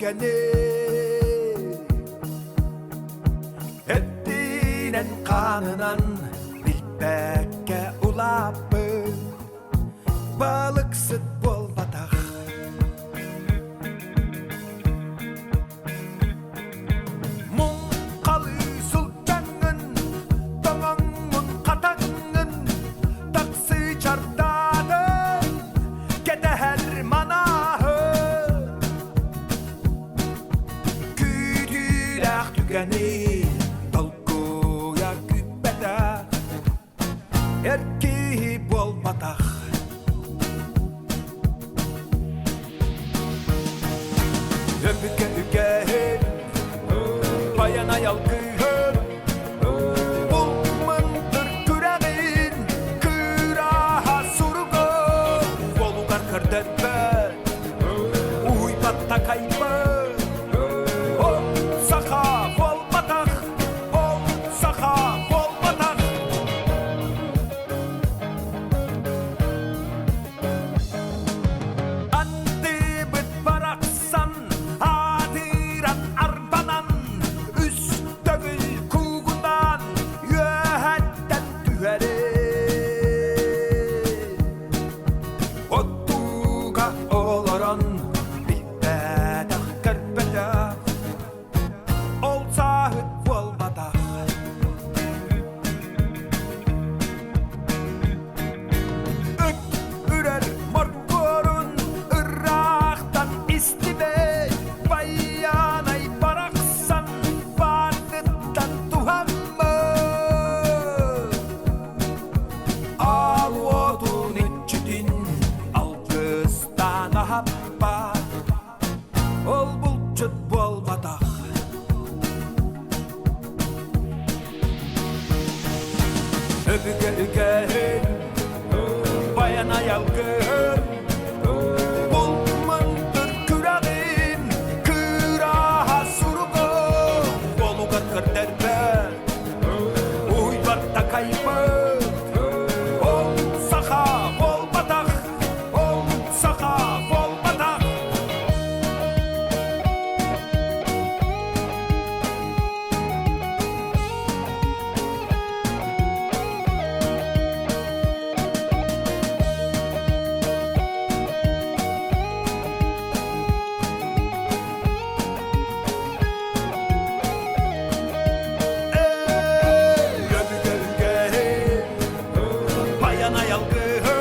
түгэни Эттинэн хаанынан билбэккэ улааппыт балыксыт буолбатах. Муҥхалыы сылдьаҥҥын, тоҥоҥҥун хатаҥҥын, таксы чардаатын, кэтэһэр манааһы. Күүтүүлээх түгэни толкуйа күүппэтэх, эр киһи буолбатах. Өбүгэ үгэһин, байанай алгыһын, бул мындыр күрэҕин, кыырааһа суругун, уолугар көрдөрбөт, уһуйбат такайбыт, ол саха буолбатах, ол саха буолбатах. Андыбыт барахсан аатыран арбанан үс төгүл куугунаан үөһэттэн түһэрин. Оттууга олорон билбэтэх көрбөтөх ол сааһыт буолбатах. Ыт үрэр моркуорун ыраахтан истибэт байыанай барахсан баардыттан туһаммыт. Аал уотун иччитин алгыстаан аһаппат ол булчут буолбатах. Өбүгэ үгэһин, байанай алгыһын, булт мындыр күрэҕин, кыырааһа суругун, уолугар көрдөрбөт, уйбат такайбыт, ол саха буолбатах, ол саха буолбатах. Баян аялгыһы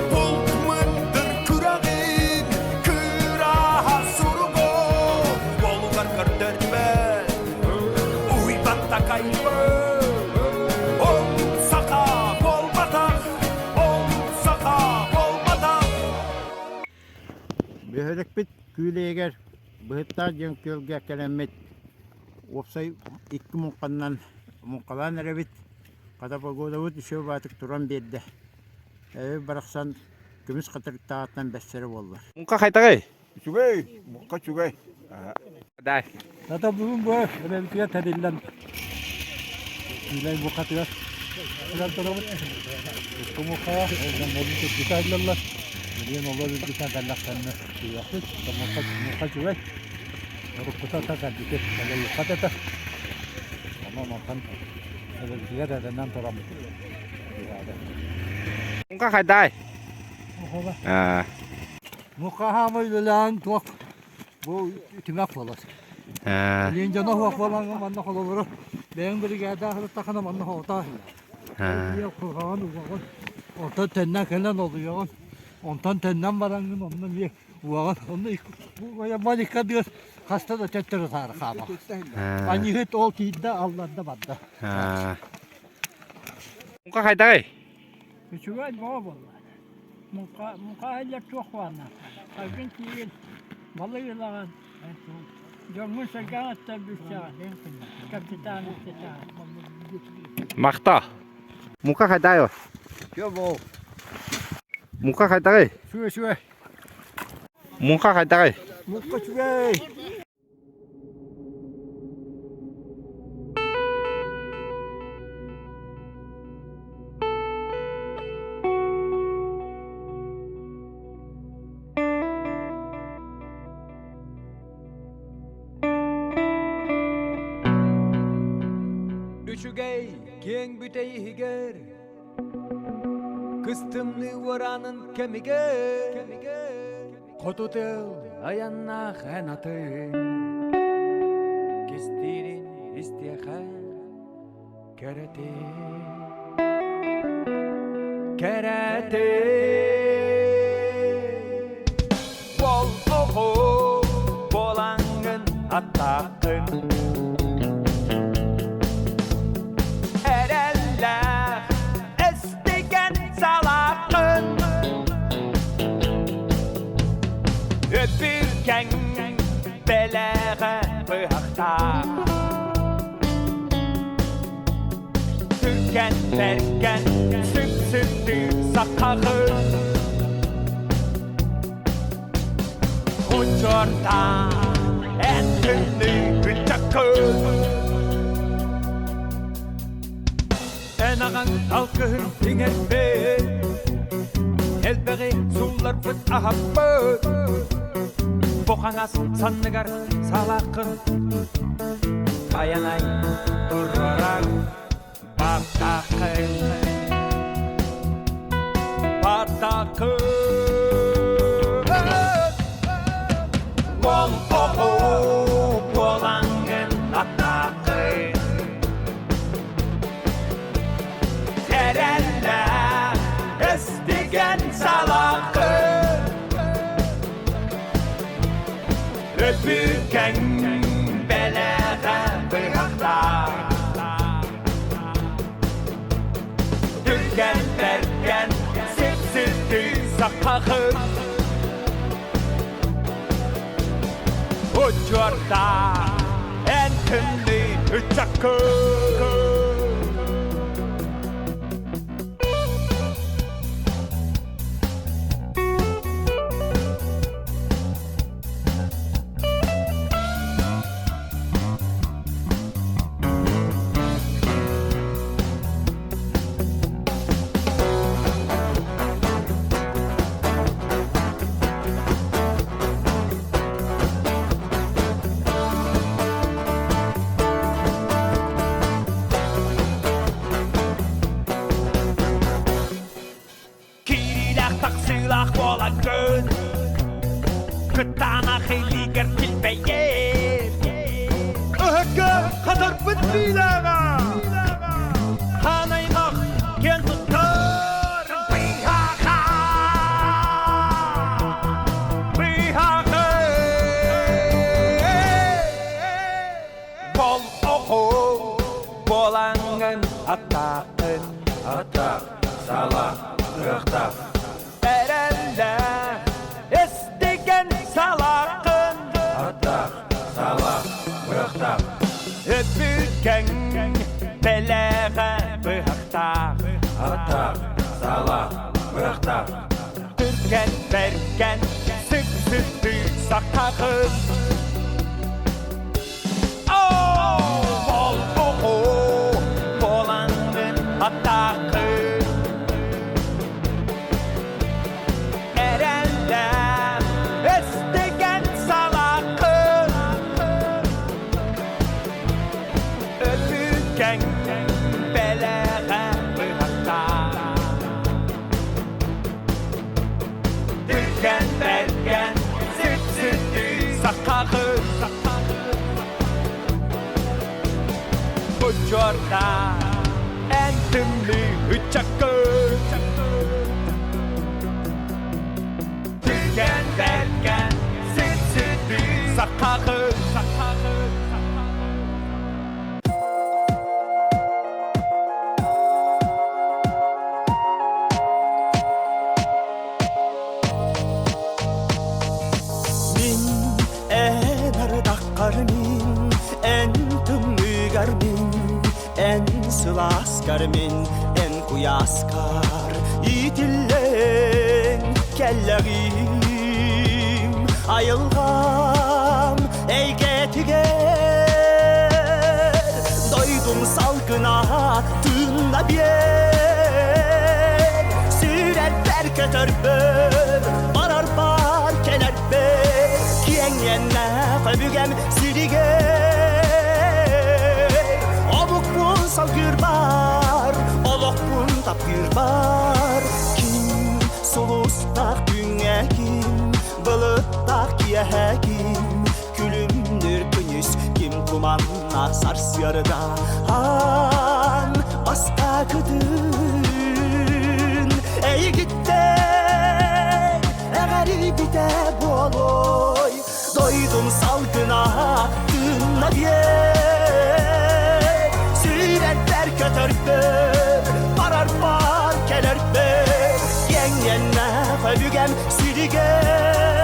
Булт мындыр күрэҕин Кыраһа суругу Уолугар көрдөрбөт Уйбат такайбыт Ол саха буолбатах Ол саха буолбатах Бөһүөлэкпит күүлэйигэр Быһыттаах диэн күөлгэ кэлэммит уопсай икки муҥханнан муҥхалаан эрэбит. Хата погодабыт үчүгэй баатык туран биэрдэ. Эбэ барахсан көмүс хатырыктааҕыттан бэссэрэ буолла. Муҥха хайдаҕый? Үчүгэй, муҥха үчүгэй. Дай. Хата бүгүн бу эбэбитигэр тэриллэн күүлэй муҥхатыгар ылан турабыт. Икки муҥхаҕа дьоннорун үрдүкэ аһыллаллар. Билигин олор үрдүкэ кэллэхтэринэ тиийиэхпит. Муҥха муҥха үчүгэй. Уруккута та кэлбити кэлэйиэххэ этэ. Онон онтон эбэбитигэр эрэнэн тураммыт. Муҥха хайдай? Аа. Муҥха хаамай үлэлээн туох бу түмэх буолар. Билигин дьоно суох буолан манна холобура бэйэҥ биригээдэ сырыттаххына манна хоҕутаа куһаҕан угаҕын онтон тэннэн кэлэн олуйаҕын онтон тэннэн бараҥҥын онно эмиэ угаҕын онно маникка дыас хаста да төттөрү таары хаама аньыһыт ол тиийдэ алларда барда Муҥха хайдаҕый? Үчүгэй бөҕө буолла. Муҥха муҥха иһиллэр туох бааннаах. Салгын тиийэн балык ылаҕын, дьоҥҥун-сэргэҕин аттар билсэҕин, капитан иччитээҕин. Махта. Муҥха хайдаҕый? Чё Муҥха хайдаҕый? Үчүгэй үчүгэй. Муҥха хайдаҕый? Муҥха үчүгэй. Киэҥ бүтэй иһигэр Кыстымныы уораанын кэмигэр Хоту тыл айаннаах эн атыҥ Кистиирин истиэхэ кэрэтин Кэрэтин Ол оҕо буолаҥҥын аттааххын Эрэллээх эстигэн салааххын Өпүркэҥ бэлэҕэ быһахтаах Түргэн бэргэн сүп-сүптүү сахаҕын Учуордаах эн күннүү ыччаккын Эн аҕаҥ алгыһын иҥэрбит Элбэҕи суулларбыт аһаппыт Бу хаҥас санныгар салааххын Байанай тураран баттааххын Баттааххын Ол оҕо буолаҥҥын аттааххын Эрэллээх эстигэн салааххын Өбүгэҥ бэлэҕэ быһахтаах Түргэн бэргэн сипсирдүү сахахын Учуордаах эн күннүү ыччаккын Киириилээх тахсыылаах буолаҥҥын Кытаанах илиигэр килбэйэр Ыһыкка хатарбыт биилээҕэ Хаан аймах киэн туттар Быһаха Быһаха Бол оҕо буолаҥҥын аттааххын Аттаах, саалаах, кыахтаах Эрэллээх, эстигэн салааххын Аттаах, саалаах, кыахтаах Өбүгэҥ бэлэҕэ быһахтаах Аттаах, саалаах, кыахтаах Түргэн бэргэн сүп-сүптүү сахаҕын Ол оҕо буолаҥҥын аттааххын Эрэллээх эстигэн салааххын Өбүгэҥ бэлэҕэ быһахтаах Түргэн бэргэн сүт-сүттүү сахаҕын Учуорда эн тымныы ыччаккын Түргэн бэргэн сүт-сүттүү сахаҕын Мин эн ардаххар мин, эн тымныыгар мин, эн сылааскар мин, эн куйааскар иитиллэн кэллэҕим айылҕам эйгэтигэр дойдум салгына тыынна биэр сүүрэрбэр көтөрбөр барарбар кэлэрбэр киэҥ иэннээх өбүгэм сиригэр омукпун салгыырбар. таптыырбар Ким сулустаах күҥҥэ ким былыттаах киэһэ ким күлүмнүүр күнүс ким туманнаах сарсыарда аан бастакытын эйигиттэн эҕэрийбитэ буолуой дойдум салгына тыынна биэр сүүрэрбэр көтөрбөр барарбар кэлэрбэр киэҥ-иэннээх өбүгэм сиригэр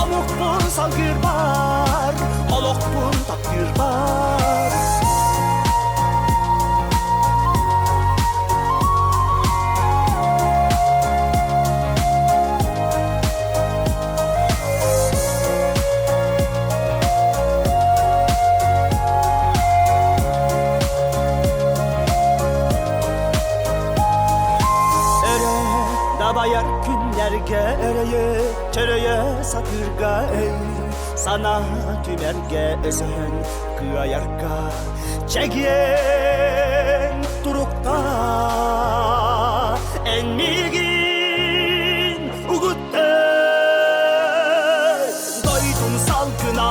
омукпун салгыырбар олохпун таптыырбар Өрө дабайар күннэргэ өрөйө, чөрөйө сатыырга өй, санаа түмэргэ өсөһөн кыайарга чэгиэн турукта эн миигин угутта дойдум салгына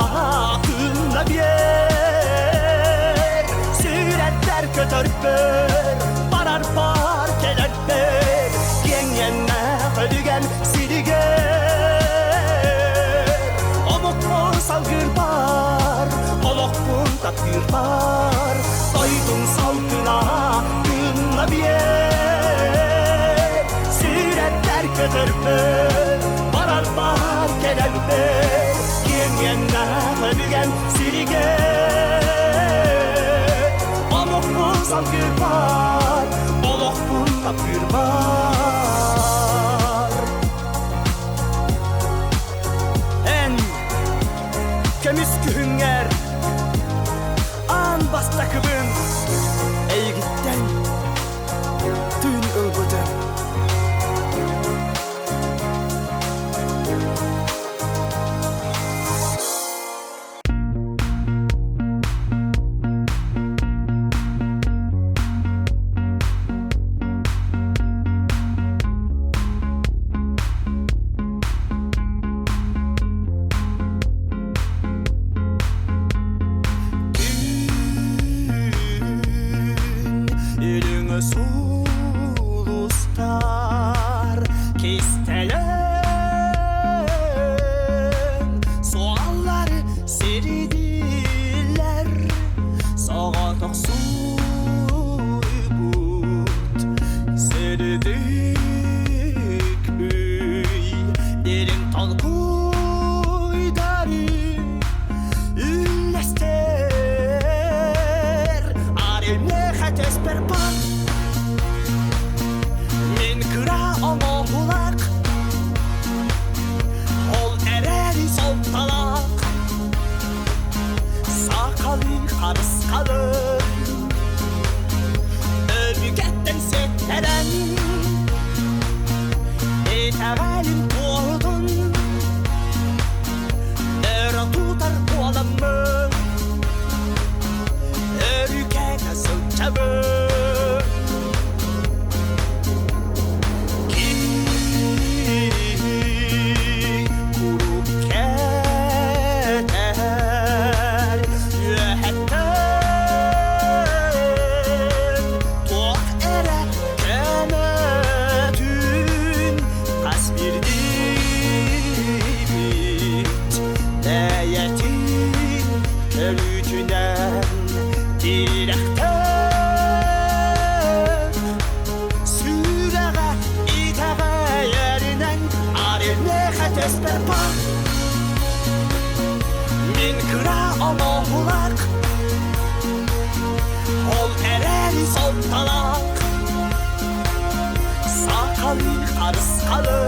тыынна биэр сүрэттэр көтөрбөр барар бар кэлэрбэр киэҥ-иэннээх өбүгэм сиригэр омукпун салгыырбар олохпун таптыырбар дойдум салгына тыынна биэр сүрэттэр көтөрбөр барар бар кэлэрбэр киэҥ-иэннээх өбүгэм сиригэр омукпун салгыырбар олохпун таптыырбар Эн көмүс күһүҥҥэр аан бастакыбын эйигиттэн тыын ылбытым. Түүн үрүҥ сулустар кистэлэҥ суоллар сирдииллэр соҕотох суйбут сирдик үй дириҥ толкуйдары үллэстэр арыймыха түспэр бар мин кыра оҥоһулах ол эрээри солталаах сахалыы харысхалы өбүгэттэн сиэттэрэн итэҕэлин туоһутун өрө тутар буоламмын өрүкэтэ сылдьабын Киһи куруук кэтэһэр үөһэттэн туох эрэ көмөтүн хас биирдиибит бэйэтин көрүүтүнэн тирэхтээх сүрэҕэ итэҕэйэринэн арыймыха түспэр бар мин кыра оҥоһулах ол эрээри солталаах сахалыы харысхалы